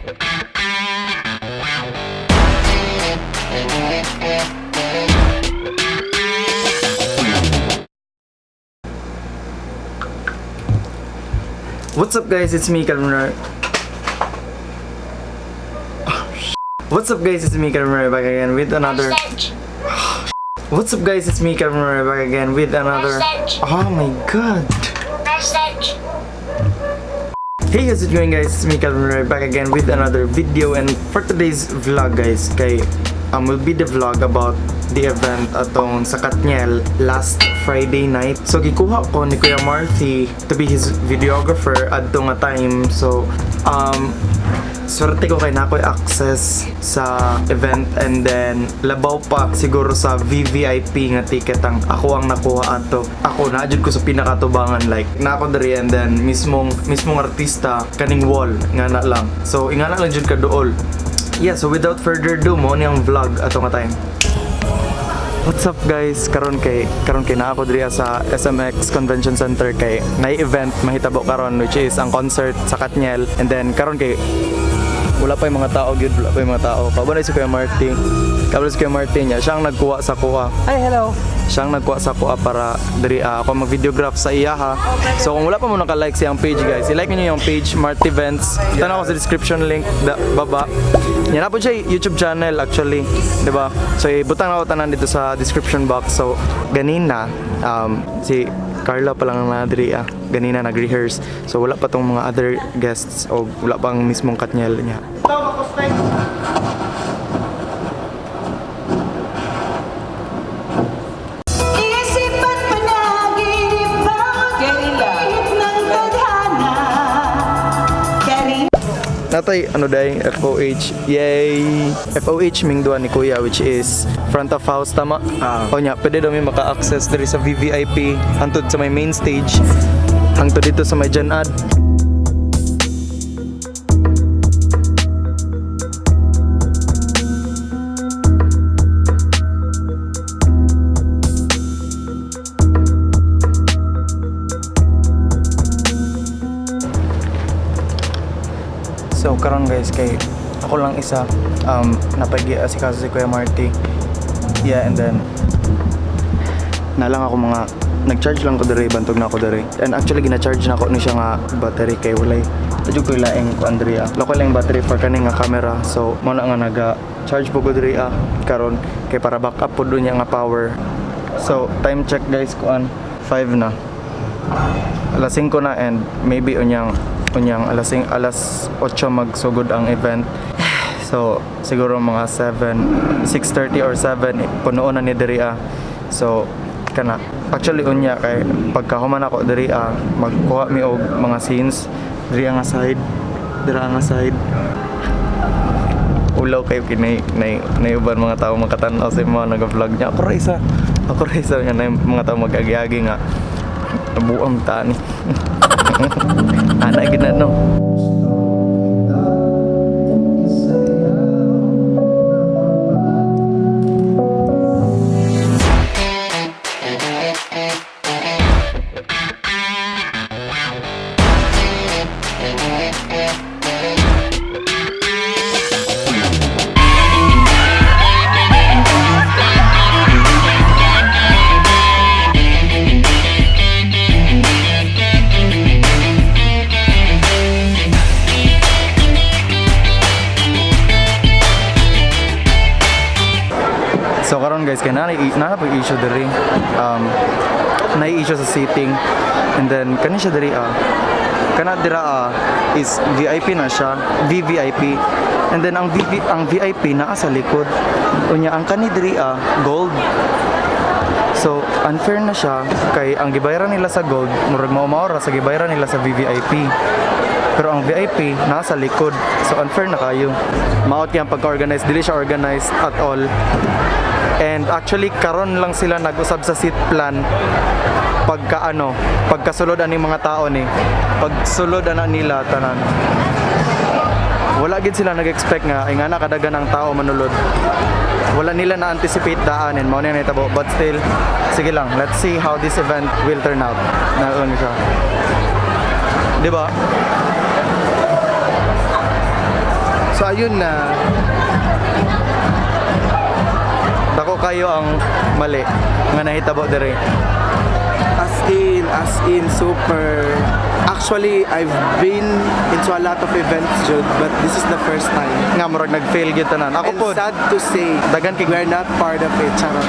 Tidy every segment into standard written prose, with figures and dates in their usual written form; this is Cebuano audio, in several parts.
What's up, guys? It's me, Calvin Ray. What's up, guys? It's me, Calvin Ray, back again with another. Message. What's up, guys? It's me, Calvin Ray, back again with another. Message. Oh my God. Message. Hey, how's it going, guys? It's me, Calvin Ray, back again with another video, and for today's vlog, guys, kay will be the vlog about the event atong sa Katniel last Friday night. So gikuha ko ni Kuya Marthy to be his videographer adto nga time. So swerte ko kay na ako'y access sa event and then labaw pa siguro sa VVIP nga ticket ang ako ang nakuha ato. Ako na jud ko sa pinakatubangan, like na ako diri and then mismong mismong artista kaning wall nga na lang. So ingana lang jud ka duol. Yeah, so without further ado, mo ni ang vlog ato nga time. What's up, guys? Karon kay naa ako diri sa SMX Convention Center kay nay event mahitabo karon, which is ang concert sa Katniel, and then karon kay wala pa yung mga tao gyud, wala pa yung mga tao. Kauban na si Kuya Marty. Kauban si Kuya Marty niya. Siya ang nagkuha sa kuha. Ay, hello. Siya ang nagkuha sa kuha para diri ako mag-videograph sa iya ha. So kung wala pa mo naka-like sa iyang page, guys, i-like niyo yung page Marty Events. Tanaw ko sa description link da, baba. Yan na po siya YouTube channel actually, 'di ba? So ibutang na ako tanan dito sa description box. So ganina si Carla pa lang ang na diri ah. Ganina nag-rehearse. So wala pa tong mga other guests o wala pang mismong Katniel niya. Isip at panaginip, bawat pihit ng tadhana. Carry Natay, ano day, FOH. Yay! FOH ming duha ni Kuya, which is front of house, tama? Ah. O nya, pwede daw mi maka-access diri sa VVIP hangtod sa may main stage, hangtod dito sa may Janad. So karon, guys, kay ako lang isa napagi asikaso si Kuya Marty. Yeah, and then nalang ako mga nag-charge lang ko diri, bantog na ako diri. And actually gina-charge na ako ni siya nga battery kay walay adyo ko laing ko Andrea. Loko lang battery for kani nga camera. So mo na nga naga charge po ko diri karon kay para backup po niya nga power. So time check, guys, kuan 5 na. Alas 5 na and maybe unyang unyang alas 8 magsugod ang event. So siguro mga 7, 6:30 or 7 punuon na ni diri ah. So kana actually unya kay pagkahuman ako diri ah, magkuha mi og mga scenes diri nga side, diri nga side. Ulaw kayo kinay nay nay uban mga tao makatan-aw sa mga naga-vlog niya. Ako ra isa nga na mga tao mag-agi-agi nga nabuang tani. Ana gid na no. So karon, guys, kay naa na po issue diri. Na issue sa seating and then kani siya diri ah. Kana dira ah is VIP na siya, VVIP. And then ang VIP naa sa likod. Unya ang kani diri ah gold. So unfair na siya kay ang gibayaran nila sa gold murag mao ra sa gibayaran nila sa VVIP. Pero ang VIP nasa likod. So unfair na kayo. Maot kay ang pagka-organize, dili siya organized at all. And actually karon lang sila nag-usab sa seat plan pagka ano, pagkasulod ani mga tao ni. Pagsulod ana nila tanan. Wala gid sila nag-expect nga ay nga na kadagan ang tao manulod. Wala nila na-anticipate daan and mao na nahitabo, but still sige lang, let's see how this event will turn out. Na lang siya. Di ba? So ayun na. Dako kayo ang mali nga nahitabo diri. As in, super. Actually, I've been into a lot of events, Jude, but this is the first time. Nga murag nag-fail gyud tanan. Ako And po. sad to say, Daghan kay- we're not part of it. Charot.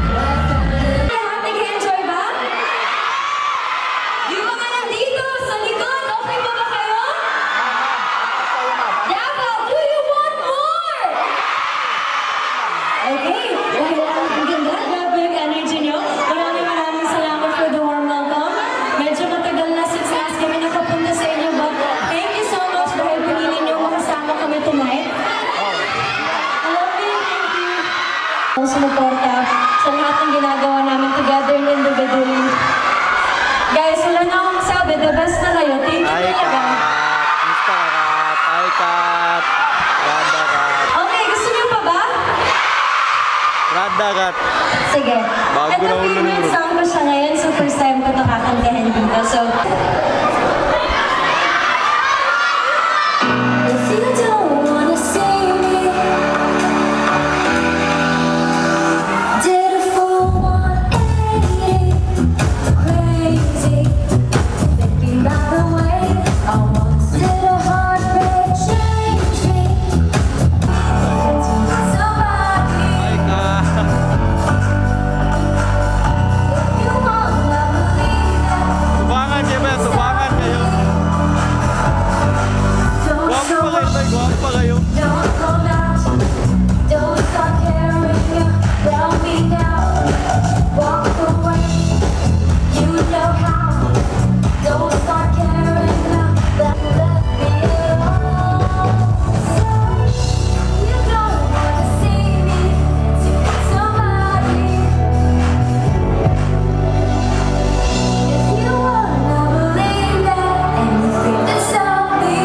Lahat nag-enjoy ba? Yung mga nandito sa likod, okay pa ba kayo? Davao, do you want more? Okay, dahil ang ganda, grabe yung energy nyo. Maraming maraming salamat for the warm welcome. Medyo matagal na since last kami nakapunta sa inyo, but thank you so much dahil pinili nyo makasama kami tonight. I love you, thank you. Ang sumuporta sa lahat ng ginagawa namin together and individually. Guys, wala na akong masabi. The best na kayo. Thank you Hi, talaga. Kat. Musta ka, Kat? Hi, Kat. Rada, Kat. Okay, gusto niyo pa ba? Rada, Kat. Sige. Bago Ito na ulo ni favorite bro. song ko siya ngayon. So first time ko ito kakantahin dito. So, if you don't wanna see me, did a full 180, crazy, thinking about the way I once did a heartbreak change me. Somebody. Hi, Kat. You wanna believe that. Tubangan siya ba? Tubangan kayo. Don't Guwapo show pa kayo, up, tay. Guwapo pa kayo. don't come out, don't start caring about me now. Walk away, you know how. Don't start caring about me at all. So you don't wanna see me to somebody. If you wanna believe that and you think that's all me.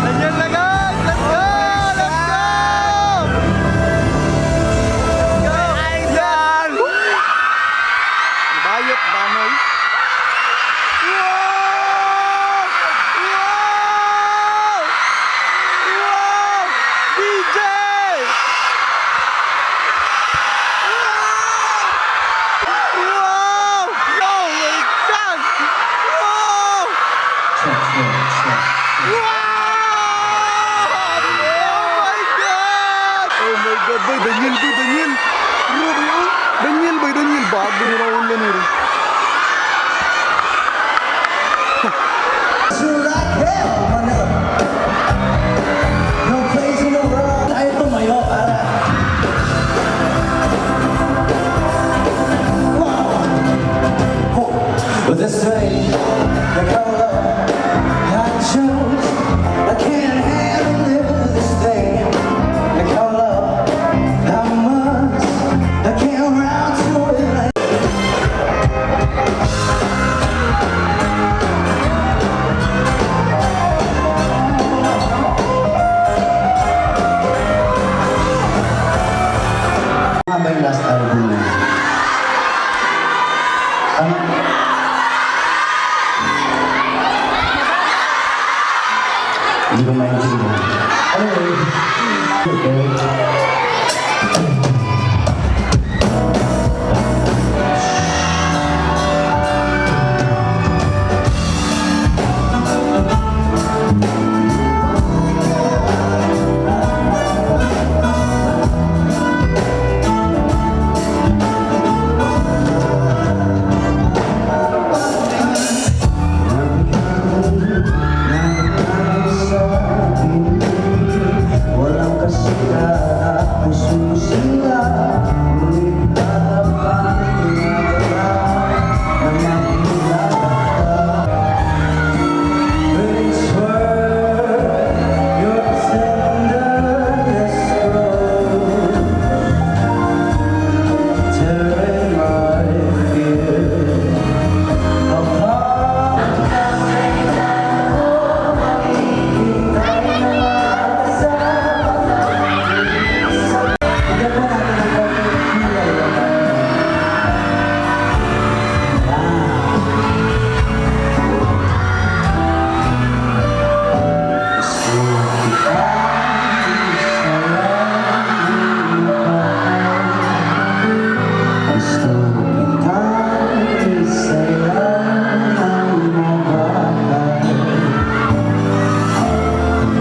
Nandiyan na, guys! Let's go! Let's go! Let's go! Yan! Bayot, banoy. Wow! Wow! Wow! DJ! Wow! Wow! Oh my God! Wow! Wow! Oh my God! Oh my God, boy, Daniel, boy, Daniel! Bro, boy, oh. Daniel, boy, Daniel. Bago na ulan eh. You like hell, Manila. No place in the world. Tayo tumayo para. Wow. Oh. But this way, the color I chose, I can't handle this thing. The color I must, I can't round to it. Nga ba yung last album na? Ano? Hindi ko maintindihan. Anyway, okay. Walang kasira, puso ko sila. Ngunit harapan, ginagawa na makilala ka. But it's worth your tenderness grows, tearing my fears apart. Bigyan po natin ng konting kulay naman. Yan. Gusto kitang isayang Gusto kitang isayaw ng mabagal.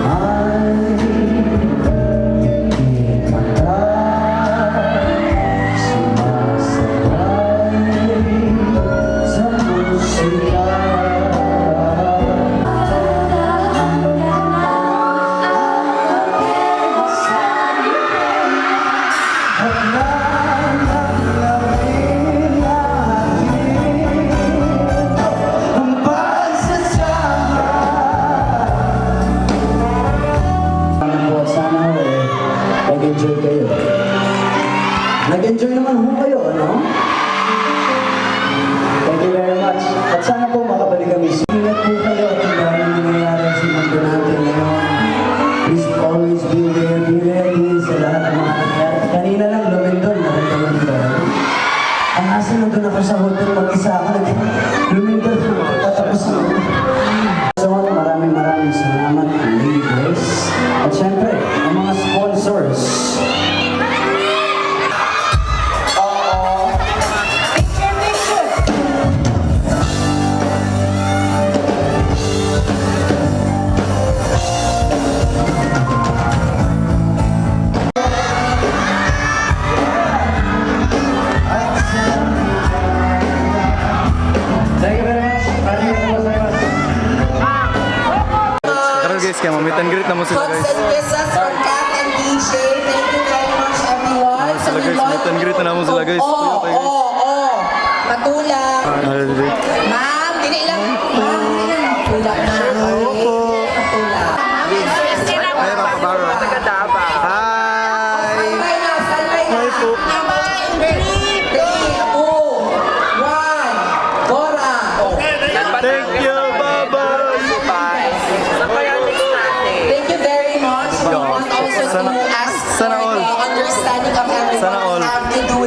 Ay, hindi mata sumasabay sa musika. At lalagay natin ang pagsasama. Sana po, sana ho eh, nag-enjoy kayo. Nag-enjoy naman ho kayo, ano? Thank you very much. At sana po makabalik kami. Ingat po kayo at ang daming nangyayari sa mundo natin ngayon. Please always be aware, be ready sa lahat ng mga nangyayari. Kanina lang, lumindol, naramdaman niyo ba? Ang asa nandun ako sa hotel, mag-isa ako, lumindol, tatapos na. So, maraming maraming salamat, Lady Grace. At syempre, ang mga sponsors. Picture, picture! Thank you very much. Arigatou gozaimasu. Karon guys, kaya ma-meet and greet na mo sila Hugs guys. and kisses from Kat and DJ. Thank you very much, everyone. Ano sila, guys? Meet and greet na namo sila, guys. Oo, Tuyo kayo, guys. oo. Matulak. Ma'am, dili lang. Ma'am, dili lang matulak na. Okay? Matulak. Ay, Papa Baro. Hi! Standby na, standby na. Hi po. Three, two, one. Bora. Thank you! Bye-bye! Thank you very much. We want also to Sana- ask sana for all. the understanding of everyone. Sana all. Have to do